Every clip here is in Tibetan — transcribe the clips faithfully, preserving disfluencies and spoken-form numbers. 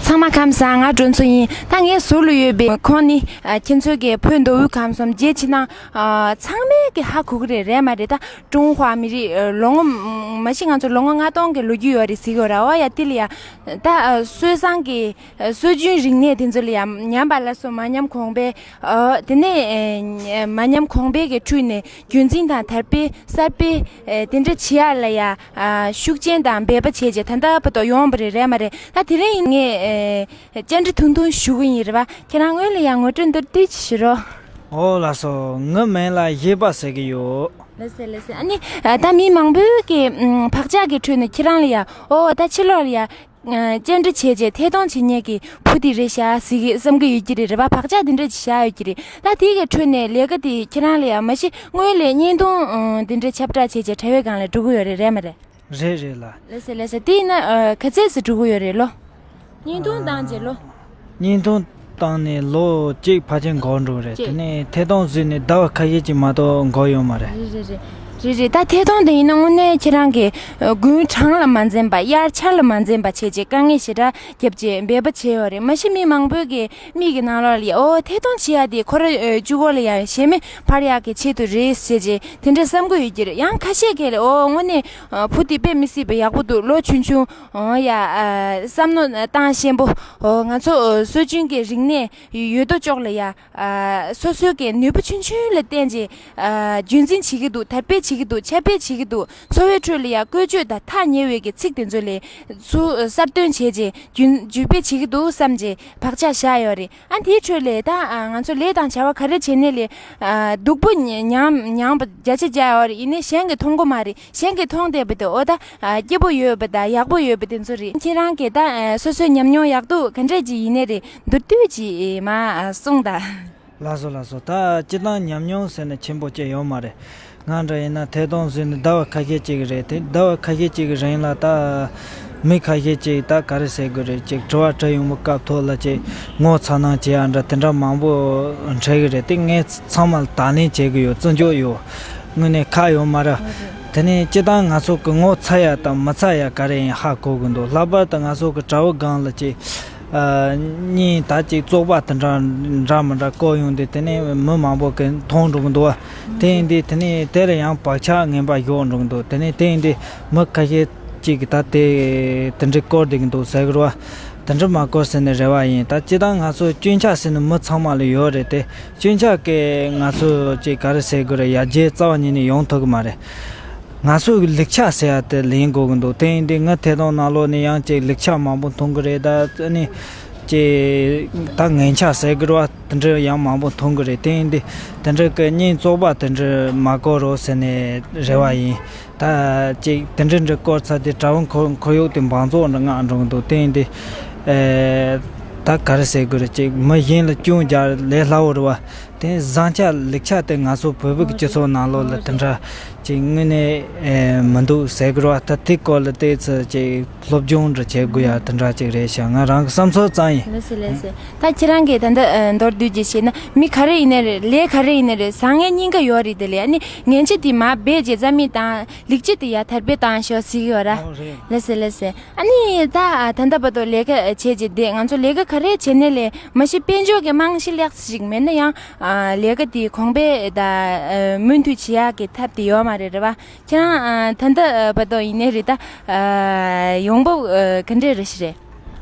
ཚང་མ་ཁམས་བཟང་། ང་སྒྲོན་མཚོ་ཡིན། ད་ངའི་ཟུར་ལ་ཡོད་པའི་ཁོང་ནི་ཨ་ཁྱེད་ཚོའི་གི་བོད་མདོ་དབུས་ཁམས་གསུམ་རྒྱལ་ཕྱི་ནང་ཨ་ཚང་མས་གི་ཧ་གོ་གི་རེད། རེད་མ་རེད། ད་ཀྲུང་ཧྭ་མི་རིགས་ཨ་ལོ་ངོ་མ་གཞི་ང་ཚོ་ལོ་ངོ་ལྔ་སྟོང་གི་ལོ་རྒྱུས་ཡོད་རེད་ཟེར་གི་ཡོད་ར་བ། ཡ་དེ་ལ་ཡ་ད་ཨ་སྲོལ་བཟང་གི་ཨ་སྲོལ་རྒྱུན་རིག་གནས་དེ་ཚོ་ལ་ཡ་ཉམས་པ་སླར་གསོ་མ་ཉམས་གོང་འཕེལ། ཨ་དེ་ནས་ཨེ་མ་ཉམས་གོང་འཕེལ་གྱི་ཁྲོད་ནས་རྒྱུན་འཛིན་དང་དར་སྤེལ་གསར་སྤེལ་ཨེ་དེ་འདྲ་བྱེད་ཡ་ལ་ཡ་ཨ་ཤུགས་རྐྱེན་དང་འབད་པ་བྱས་རྗེས་ད་ལྟ་བར་དུ་ཡོང་བ་རེད། རེད་མ་རེད། ད་དེ་རིང་ངས་ཨེ་བཅར་འདྲི་ཐུང་ཐུང་ཞུ་གི་ཡིན། རེད་བ། ཁྱེད་རང་སྔོན་ལ་ཡ་ངོ་སྤྲོད་མདོར་བསྡུས་ཅིག་ཞུ་རོགས། ཨོ་ལགས་སོ། ངའི་མིང་ལ་གཞས་པ་ཟེར་གི་ཡོད། ལགས་སེ་ལགས་སེ། ཨ་ནི་ཨ་ད་མི་མང་པོས་ཀྱི་ཨམ་བག་ཆགས་ཀྱི་ཁྲོད་ནས་ཁྱེད་རང་ལ་ཡ་ཨོ་ད་ཕྱི་ལོགས་ལ་ཡ་ཨ་བཅར་འདྲི་བྱས་རྗེས་ཐད་གཏོང་བྱེད་མཁན་གྱི་བུ་དེ་རེད་ཤག་ཟེར་གི་བསམ་གི་ཡོད་ཀྱི་རེད། རེད་བ། བག་ཆགས་དེ་འདྲ་ཅིག་བཞག་ཡོད་ཀྱི་རེད། ད་དེ་གི་ཁྲོད་ནས་ལས་ཀ་དེ་ཁྱེད་རང་ལ་ཡ་མ་གཞི་སྔོན་ལ་བརྙན་ཐུང་ཨ་དེ་འདྲ་ཁྱབ་བསྒྲགས་བྱས་རྗེས་དྲ་བའི་སྒང་ལ་འགྲོ་གི་ཡོད་རེད། རེད་མ་རེད། རེད་རེད་ལགས། ལགས་སེ་ལགས་སེ། དེ་ཡིན་ན་ཨ་ག་ཚད་ཙམ་འགྲོ་གི་ཡོད་རེད་ལོ། བརྙན་ཐུང་བཏང་རྗེས་ལོ། བརྙན་ཐུང་བཏང་ནས་ལོ་གཅིག་ཕལ་ཆེར་འགོར་འགྲོ་གི་རེད། གཅིག་དེ་ནས་ཐད་གཏོང་བཟོས་ནས་ཟླ་བ་ཁ་ཤས་ཅིག་མ་གཏོགས་འགོར་ཡོད་མ་རེད། རེད་རེད་རེད། རེད་རེད། ད་ཐད་གཏོང་དེ་ཡིན་ན་དངོས་གནས་ཁྱེད་རང་གི་ཨ་དགུན་གྲང་ལ་མ་འཛེམས་པ། དབྱར་ཆར་ལ་མ་འཛེམས་པ་བྱས་རྗེས་དཀའ་ངལ་ཞེ་དྲག་བརྒྱབ་རྗེས་འབད་པ་བྱས་ཡོད་རེད། མ་གཞི་མི་མང་པོས་ཀྱི་མིག་གི་ནང་ལོགས་ལ་ཡ་ཨོ་ཐད་གཏོང་བྱེད་ཡ་དེ་ཁོ་རང་ཨ་གཅིག་པོ་ལ་ཡ་གཞན་མི་ཕར་ཡག་གི་ཆེད་དུ་རེད་ཟེར་རྗེས་དེ་འདྲ་བསམ་གི་ཡོད་ཀྱི་རེད། ཡང་ཁ་ཤས་ཀྱིས་ལ་ཨོ་དངོས་གནས་ཨ་བུ་དེ་དཔེ་མི་སྲིད་པ་ཡག་པོ་འདུག་ལོ་ཆུང་ཆུང་ཨོ་ཡ་ཨ་བསམ་མནོ་བཏང་ཞན་པོ། ཨོ་ང་ཚོ་ཨ་སྲོལ་རྒྱུན་གྱི་རིག་གནས་ཡོད་དོ་ཅོག་ལ་ཡ་ཨ་སོ་སོའི་གི་ནུས་པ་ཆུང་ཆུང་ལ་བརྟེན་བྱས་ཨ་རྒྱུན་འཛིན་བྱེད་ཀྱི་འདུག་དར་སྤེལ་བྱེད་ཀྱི་འདུག་ཁྱབ་སྤེལ་བྱེད་ཀྱི་འདུག་འཚོ་བའི་ཁྲོད་ལ་ཡ་བཀོལ་སྤྱོད་དང་ཐག་ཉེ་བའི་གི་ཚིག་དེ་ཚོ་ལས་ཚུར་གསར་བཏོན་བྱས་རྗེས་རྒྱུན་བརྒྱུད་སྤེལ་བྱེད་ཀྱི་འདུག་བསམ་རྗེས་བག་ཆགས་བཞག་ཡོད་རེད། ཨ་དེའི་ཁྲོད་ལས་ད་ཨ་ང་ཚོ་ལས་དང་བྱ་བ་ག་རེ་བྱས་ནས་ལས་ཨ་སྡུག་པོ་མྱ་མྱངས་པ་བརྒྱ་ཆ་བརྒྱ་ཡོད་རེད། ཡིན་ནའི་གཞན་གྱིས་མཐོང་གི་མ་རེད། གཞན་གྱིས་མཐོང་བསྡད་པ་དེ་ཨོ་ད་ཨ་སྐྱིད་པོ་ཡོད་པ་དང་ཡག་པོ་ཡོད་པ་དེ་ཚོ་རེད། ཁྱེད་རང་གིས་ད་ཨ་སོ་སོའི་ཉམས་མྱོང་ཡག་སྡུག་ག་འདྲས་ཅིག་ཡིན་ནའི་རེད། མདོར་བསྡུས་ཅིག་མར་གསུངས་དང་། ལགས་སོ་ལགས་སོ། ད་སྤྱིར་བཏང་ཉམས་མྱོང་ཟེར་ན་ཆེན་པོ་ཅིག་ཡོད་མ་རེད། ང་འདྲ་ཡིན་ན་ཐད་གཏོང་བཟོས་ནས་ཟླ་བ་ཁ་ཤས་ཅིག་རེད་དེ། ཟླ་བ་ཁ་ཤས་ཅིག་གི་རིང་ལ་ད་མི་ཁ་ཤས་ཅིག་ད་ག་རེ་ཟེར་དགོས་རེད། ཅིག་དྲི་བ་དྲི་ཡོང་བའི་སྐབས་ཐོག་ལ་ཅིག་ངོ་ཚ་སྣང་བྱེད་ཡ་འདྲ་དེ་འདྲ་མང་པོ་འཕྲད་གི་རེད་དེ། ངས་ཚང་མ་ལ་བརྡ་ལན་བྱེད་གི་ཡོད། བརྩི་འཇོག་ཡོད། དངོས་གནས་ཁག་ཡོད་མ་རེད། དེ་ནས་སྤྱིར་བཏང་ང་ཚོ་གི་ངོ་ཚ་ཡ་དང་མི་ཚ་ཡ་ག་རེ་ཡིན་ཧ་གོ་གི་འདུག་ལྷག་པར་དུ་ང་ཚོ་གི་དྲ་བའི་སྒང་ལ་ཅིག་ཨ་གཉིས་ད་ཅིག་བཙོག་པ་དེ་འདྲ་འདྲ་མི་འདྲ་བཀོད་ཡོང་དུས་དེ་ནས་མི་མང་པོ་གིས་མཐོང་འགྲོ་གི་འདུག་བ། དེ་ཡིན་དུས་དེ་ནས་དེ་ལ་ཡང་བག་ཆགས་ངན་པ་ཞོག་འགྲོ་གི་འདུག་དེ་ནས་དེ་ཡིན་དུས་མི་ཁ་ཤས་ཅིག་གིས་ད་དེ་དེ་འདྲའི་བཀོད་བསྡད་ཀྱི་འདུག་ཟེར་གི་རེད་བ། དེ་འདྲ་མ་བཀོད་ཟེར་ནས་རེ་བ་ཡིན། ད་སྤྱིར་བཏང་ང་ཚོ་སྐྱོན་ཆ་ཟེར་ནས་མི་ཚང་མ་ལ་ཡོད་རེད་དེ། སྐྱོན་ཆ་གི་ང་ཚོ་ཅིག་ག་རེ་ཟེར་དགོས་རེད། ཡར་རྒྱས་རྩ་བ་ཉིད་ནས་ཡོང་ཐུབ་གི་མ་རེད། ང་ཚོ་གི་ལེགས་ཆ་ཟེར་ཡ་དེ་ལེན་དགོས་གི་འདུག་དེ་ཡིན་དུས་ངའི་ཐད་གཏོང་ནང་ལོགས་ནས་ཡང་ཅིག་ལེགས་ཆ་མང་པོ་མཐོང་གི་རེད། ད་ཨ་ནི་ཅིག་ད་ངན་ཆ་ཟེར་གི་རེད་བ། དེ་འདྲ་ཡང་མང་པོ་མཐོང་གི་རེད། དེ་ཡིན་དུས་དེ་འདྲ་གི་གཉེན་བཙོག་པ་དེ་འདྲ་མ་བཀོད་རོགས་ཟེར་ནས་རེ་བ་ཡིན། ད་ཅིག་དེ་འདྲ་འདྲ་བཀོད་ཚར་དུས་དྲ་བ་ཁོར་ཁོར་ཡུག་དེ་འབག་བཙོག་འདྲ་ངང་འགྲོ་གི་འདུག་དེ་ཡིན་དུས་ཨེ་ད་ག་རེ་ཟེར་དགོས་རེད། ཅིག་མི་གཞན་ལ་སྐྱོན་རྒྱག་ལས་སླ་བོ་རེད་བ། དེ་བཟང་ཆ་ལེགས་ཆ་དེ་ང་ཚོ་བོད་པའི་སྤྱི་ཚོགས་ནང་ལོགས་ལ་དེ་འདྲ་ཅིག་དངོས་གནས་ཨེ་མི་འདུག་ཟེར་དགོས་རེད་བ། ད་དེ་སྐོར་ལ་ཏོག་ཙམ་ཅིག་སློབ་སྦྱོང་འདྲ་བྱེད་དགོས་ཡ་དེ་འདྲ་ཅིག་རེད་ཤག་ང་རང་གི་བསམ་ཚུལ་ཙམ་ཡིན། ལགས་སེ་ལགས་སེ། ད་ཁྱེད་རང་གིས་ད་ལྟ་ཨ་མདོར་བསྡུས་ཅིག་བཤད་ན་མི་ག་རེ་ཡིན་ནའི་རེད། ལས་ག་རེ་ཡིན་ནའི་རེད། བཟང་ངན་གཉིས་ཀ་ཡོད་རེད། དེ་ལས་ཨ་ནི་ངན་ཆ་དེ་མར་སྦས་རྗེས་རྩ་མེད་བཏང་། ལེགས་ཆ་དེ་ཡར་དར་སྤེལ་བཏང་ཤོག་ཟེར་གི་ཡོད་ར། ཨོ་རེད། ལགས་སེ་ལགས་སེ། ཨ་ནི་ད་ཨ་ད་ལྟ་བར་དུ་ལས་ཀ་བྱས་རྗེས་དེ་ང་ཚོ་ལས་ཀ་ག་རེ་བྱས་ནའི་ལས་མ་གཞི་དཔལ་འབྱོར་གྱི་རྨང་གཞི་ལེགས་ཤིག་མེད་ན་ཡང་ཨ་ལས་ཀ་དེ་གོང་འཕེལ་དང་ཨ་མུ་མཐུད་བྱེད་ཡག་གི་ཐབས་དེ་ཡོད་མ་རེད། རེད་བ། ཁྱེད་རང་ཨ་ད་ལྟ་བར་དུ་ཡིན་ནའི་རེད། ད་ཨ་ཡོང་འབབ་ཨ་ག་འདྲས་རེ་ཞིག་རེད།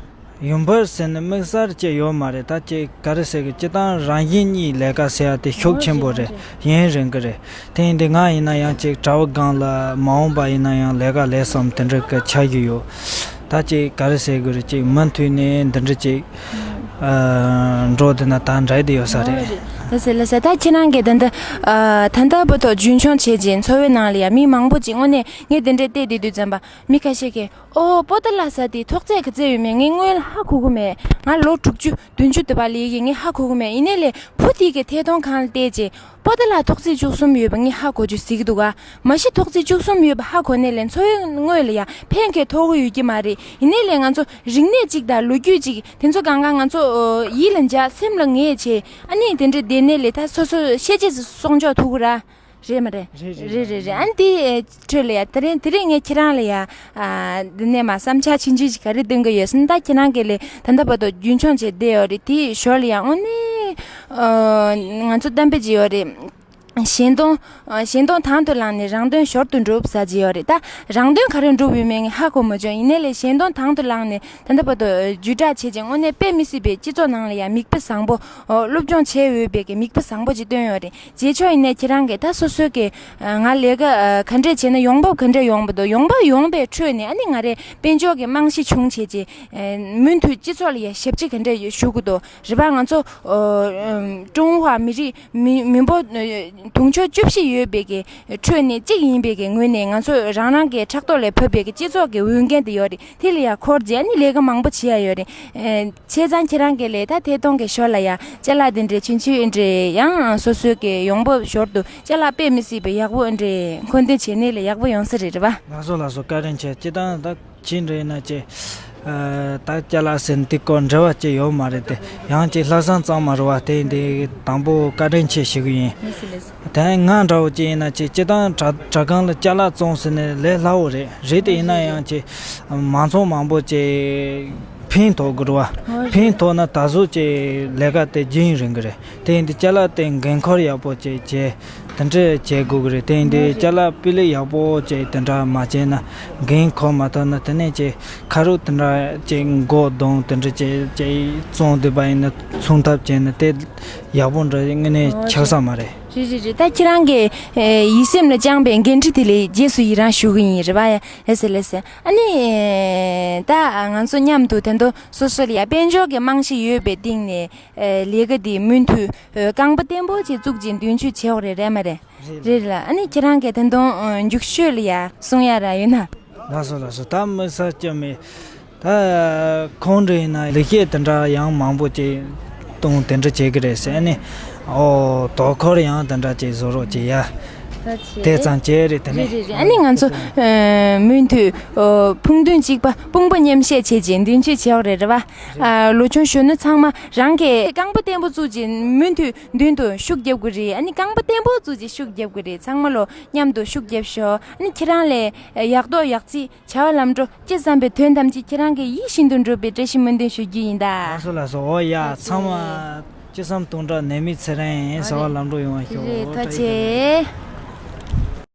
ཡོང་འབབ་ཟེར་ནས་དམིགས་བསལ་ཅིག་ཡོད་མ་རེད། ད་ཅིག་ག་རེ་ཟེར་གི། སྤྱིར་བཏང་རང་བཞིན་གཉིས་ལས་ཀ་ཟེར་ཡ་དེ་ཤུགས་ཆེན་པོ་རེད། ཡུན་རིང་གི་རེད། དེ་ཡིན་དུས་ང་ཡིན་ན་ཡང་ཅིག་དྲ་བ་སྒང་ལ་མ་འོངས་པ་ཡིན་ན་ཡང་ལས་ཀ་ལས་བསམ་དེ་འདྲ་གི་ཆགས་ཀྱི་ཡོད། ད་ཅིག་ག་རེ་ཟེར་དགོས་རེད། ཅིག་མུ་མཐུད་ནས་འདི་འདྲ་ཅིག་ཨ་འགྲོ་བསྡད་ན་ད་འདྲ་དེ་ཡོད་ས་རེད། ལགས་སེ་ལགས་སེ། ད་ཁྱེད་རང་གིས་ད་ལྟ་ཨ་ད་ལྟ་བར་དུ་རྒྱུན་འཁྱོངས་བྱས་རྗེས་འཚོ་བའི་ནང་ལ་ཡ་མི་མང་པོ་ཅིག་དངོས་གནས་ངས་དེ་འདྲས་བལྟས་བསྡད་དུས་ཙམ་པ་མི་ཁ་ཤས་ཀྱིས་ཨོ་པོ་ཏ་ལ་ཟ་དེ་ཐོག་ཚད་ག་ཚད་ཡོད་མེད་ངས་སྔོན་ལ་ཧ་གོ་གི་མེད། ང་ལོ་དྲུག་ཅུ་བདུན་ཅུ་དེ་བ་ལས་ཀྱི་ངས་ཧ་གོ་གི་མེད། ཡིན་ནའི་ལས་བུ་དེ་གི་ཐད་གཏོང་ཁང་ལ་བལྟས་རྗེས་པོ་ཏ་ལ་ཐོག་ཚད་བཅུ་གསུམ་ཡོད་པ་ངས་ཧ་གོ་རྒྱུ་ཟེར་གི་འདུག་ག་མ་གཞི་ཐོག་ཚད་བཅུ་གསུམ་ཡོད་པ་ཧ་གོ་ནའི་ལས་འཚོ་བའི་དངོས་ལ་ཡ་ཕན་གྱི་ཐོགས་ཀྱི་ཡོད་ཀྱི་མ་རེད། ཡིན་ནའི་ལས་ང་ཚོ་རིག་གནས་གཅིག་དང་ལོ་རྒྱུས་གཅིག་དེ་ཚོ་གང་ག་ང་ཚོ་ཨོ་ཡིད་ལ་འཇགས་སེམས་ལ་ངེས་བྱས་ཨ་ནི་དེ་འདྲ་བསྡད་ནའི་ལས་ད་སོ་སོ་ཤེས་བྱས་སུ་གསོག་འཇོག་ཐུབ་ཀྱི་ར། རེད་མ་རེད། རེད་རེད། རེད་རེད་རེད། ཨ་ནི་དེའི་ཁྲོད་ལ་ཡ་དེ་རིང་དེ་རིང་ངས་ཁྱེད་རང་ལ་ཡ། ཨ། འདི་ནས་མ་བསམ་འཆར་ཆུང་ཆུང་ཞིག་ག་རེ་འདོན་གི་ཡོད་ཟེར་ན། ད་ཁྱེད་རང་གིས་ལས་ད་ལྟ་བར་དུ་རྒྱུན་འཁྱོངས་བྱས་བསྡད་ཡོད་རེད། དེའི་ཞོར་ལ་ཡ་དངོས་གནས། ཨ། ང་ཚོ་གཏམ་དཔེ་ཅིག་ཡོད་རེད། གཞན་དོན། གཞན་དོན་དང་དུ་བླངས་ནས་རང་དོན་ཞོར་དུ་འགྲུབ་ཟེར་གྱི་ཡོད་རེད། ད་རང་དོན་ག་རེ་འགྲུབ་ཡོད་མེད་ངས་ཧ་གོ་མ་བྱུང་། ཡིན་ནའི་ལས་གཞན་དོན་དང་དུ་བླངས་ནས་ད་ལྟ་བར་དུ་བརྒྱུད་བསྒྲགས་བྱས་རྗེས་དངོས་གནས་དཔེ་མི་སྲིད་པའི་སྤྱི་ཚོགས་ནང་ལ་ཡང་མིག་དཔེ་བཟང་པོ། སློབ་སྦྱོང་བྱས་འོས་པའི་གི་མིག་དཔེ་བཟང་པོ་ཅིག་སྟོན་ཡོད་རེད། རྗེས་ཕྱོགས་ཡིན་ནའི་ཁྱེད་རང་གིས་ད་སོ་སོའི་གི་ང་ལས་ཀ་ག་འདྲས་བྱས་ན་ཡོང་འབབ་ག་འདྲས་ཡོང་བ་འདུག་ཡོང་འབབ་ཡོང་པའི་ཁྲོད་ནས་ཨ་ནི་ང་རས་དཔལ་འབྱོར་གི་རྨང་གཞི་བྱུང་བྱས་རྗེས་མུ་མཐུད་སྤྱི་ཚོགས་ལ་ཡང་ཞབས་ཕྱི་ག་འདྲས་ཞུ་གི་འདུག་རེད་པ། ང་ཚོ་ཀྲུང་ཧྭ་མི་རིགས་མི་མི་འབོར་དུང་ཕྱུར་བཅུ་བཞི་ཡོད་པའི་གི་ཁྲོད་ནས་གཅིག་ཡིན་པའི་གི་ངོས་ནས་ང་ཚོས་རང་རང་གི་ཕྲག་ཐོག་ལས་བབས་པའི་གི་སྤྱི་ཚོགས་ཀྱི་འོས་འགན་དེ་ཡོད་རེད། དེ་ལ་ཡང་འཁོར་རྗེས་ནི་ལས་ཀ་མང་པོ་བྱེད་ཡ་ཡོད་རེད། ཨེ། བྱས་ཙང་ཁྱེད་རང་གིས་ལས་ད་ཐད་གཏོང་གི་ཞོར་ལ་ཡང་ཅ་ལག་དེ་འདྲའི་ཆུང་ཆུང་འདྲ་ཡང་སོ་སོའི་གི་ཡོང་འབབ་ཞོར་དུ་ཅ་ལག་དཔེ་མི་སྲིད་པའི་ཡག་པོ་འདྲ་མཁོ་འདོན་བྱས་ནི་ལས་ཡག་པོ་ཡོང་ས་རེད། རེད་པ། ལགས་སོ་ལགས་སོ། བཀའ་དྲིན་ཆེ། སྤྱིར་བཏང་ད། ཅི་འདྲ་ཡིན་ན་ཅི། ཨ། ད་ཅ་ལག་ཟེར་འདི་སྐོར་འབྲེལ་བ་ཅི་ཡོད་མ་རེད་དེ། ཡང་ཅི་ལྷག་བསམ་གཙང་མ་རེད་པ། དེ་འདི་དང་པོ་བཀའ་དྲིན་ཆེ་ཞུ་གི་ཡིན། ལགས་སོ་ལགས་སོ། དེ་ང་འདྲ་བོ་ཅི་ཡིན་ན་ཅི་སྤྱིར་བཏང་དྲ་དྲ་ཁང་ལ་ཅ་ལག་བཙོང་ཟེར་ནས་ལས་སླ་བོ་རེད། རེད་དེ་ཡིན་ན་ཡང་ཅི་མང་ཚོགས་མང་པོ་ཅི་ཕན་ཐོགས་དགོས་རེད་པ། ཕན་ཐོགས་ན་ད་གཟོད་ཅི་ལས་ཀ་དེ་རྒྱུན་རིང་གི་རེད། དེ་ཡིན་དུས་ཅ་ལག་དེ་འགན་ཁུར་ཡག་པོ་བྱས་བྱས་དེ་འདྲ་བྱེད་དགོས་ཀྱི་རེད། དེ་ཡིན་དུས་ཅ་ལག་སྤུས་ལེགས་ཡག་པོ་བྱས་དེ་འདྲ་མ་བྱས་ན་འགན་ཁུར་མ་ཐུབ་ན་དེ་ནས་ཅིག་ཁ་རུ་དེ་འདྲ་ཅིག་མགོ་གདོང་དེ་འདྲ་བྱས་བྱས་བཙོང་བསྡད་པ་ཡིན་ན་མཚུངས་ཐབས་བྱས་ན་དེ་ཡག་པོ་འདྲ་དངོས་གནས་ཆགས་ས་མ་རེད། རེད་རེད་རེད། ད་ཁྱེད་རང་གིས་ཡིད་སེམས་ལ་བཅངས་པའི་འགན་འཁྲི་དེ་ལ་རྗེས་སུ་ཡི་རང་ཞུ་གི་ཡིན། རེད་པ། ལགས་སེ་ལགས་སེ། ཨ་ནི་ད་ང་ཚོ་མཉམ་དུ་དེ་འདྲ་སོ་སོ་ལ་ཡ་དཔལ་འབྱོར་གྱི་རྨང་གཞི་ཡོད་པའི་སྟེང་ནས། ཨེ། ལས་ཀ་འདི་མུ་མཐུད། ཨེ། རྐང་པ་བརྟན་པོ་ཅིག་བཙུགས་ཅིང་མདུན་སྐྱོད་བྱེད་དགོས་རེད། རེད་མ་རེད། རེད། རེད་ལ། ཨ་ནི་ཁྱེད་རང་གིས་ད་དུང་། ཨེ། མཇུག་ཤོས་ལ་ཡ་གསུང་ཡ་ར་ཡོད་ན། ལགས་སོ་ལགས་སོ། ད་མི་ས་སྐྱ་མི། ད་ཁོང་འདྲ་ཡིན་ན་ལེགས་སྐྱེས་དེ་འདྲ་ཡང་མང་པོ་ཅིག་གཏོང་དེ་འདྲ་བྱེད་ཀྱི་རེད་ཟེར་ནས། ཨོ། དོ་ཁུར་ཡང་དེ་འདྲ་ཅིག་བཟོ་རོགས་བྱེད་ཡ། ད་བྱེད། དེ་ཙམ་བྱས་རེད། དེ་རེད་ནས། རེད་རེད། ཨ་ནི་ང་ཚོ། ཨེ། མུ་མཐུད། ཨོ། ཕུགས་འདུན་གཅིག་པ་དཔུང་པ་མཉམ་གཤིབ་བྱེད་ཅིང་མདུན་སྐྱོད་བྱེད་དགོས་རེད། རེད་པ། ཨ། ལོ་ཆུང་གཞོན་ནུ་ཚང་མ་རང་གི་རྐང་པ་བརྟན་པོ་བཙུགས་ཅིང་མུ་མཐུད་མདུན་དུ་ཤུགས་རྒྱབ་དགོས་རེད། ཨ་ནི་རྐང་པ་བརྟན་པོ་བཙུགས་ཅིང་ཤུགས་རྒྱབ་དགོས་རེད། ཚང་མ་ལོ་མཉམ་དུ་ཤུགས་རྒྱབ་ཤོག་ཨ་ནི་ཁྱེད་རང་ལས་ཡག་ཐོག་ཡག་བརྩེགས་བྱ་བ་ལམ་འགྲོ་ཅི་བསམ་པའི་དོན་ཐམས་ཅད་ཁྱེད་རང་གི་ཡིད་བཞིན་དུ་འགྲུབ་པའི་བཀྲ་ཤིས་སྨོན་འདུན་ཞུ་རྒྱུ་ཡིན་ད། ལགས་སོ་ལགས་སོ། འོ་ཡ། ཐུགས་རྗེ་ཆེ། ཚང་མ་ཅི་བསམ་དོན་འགྲུབ་ནད་མེད་ཚེ་རིང་ཟེར་བ་ལམ་འགྲོ་ཡོང་བ་ཤོག་རེད། ཐུགས་རྗེ་ཆེ།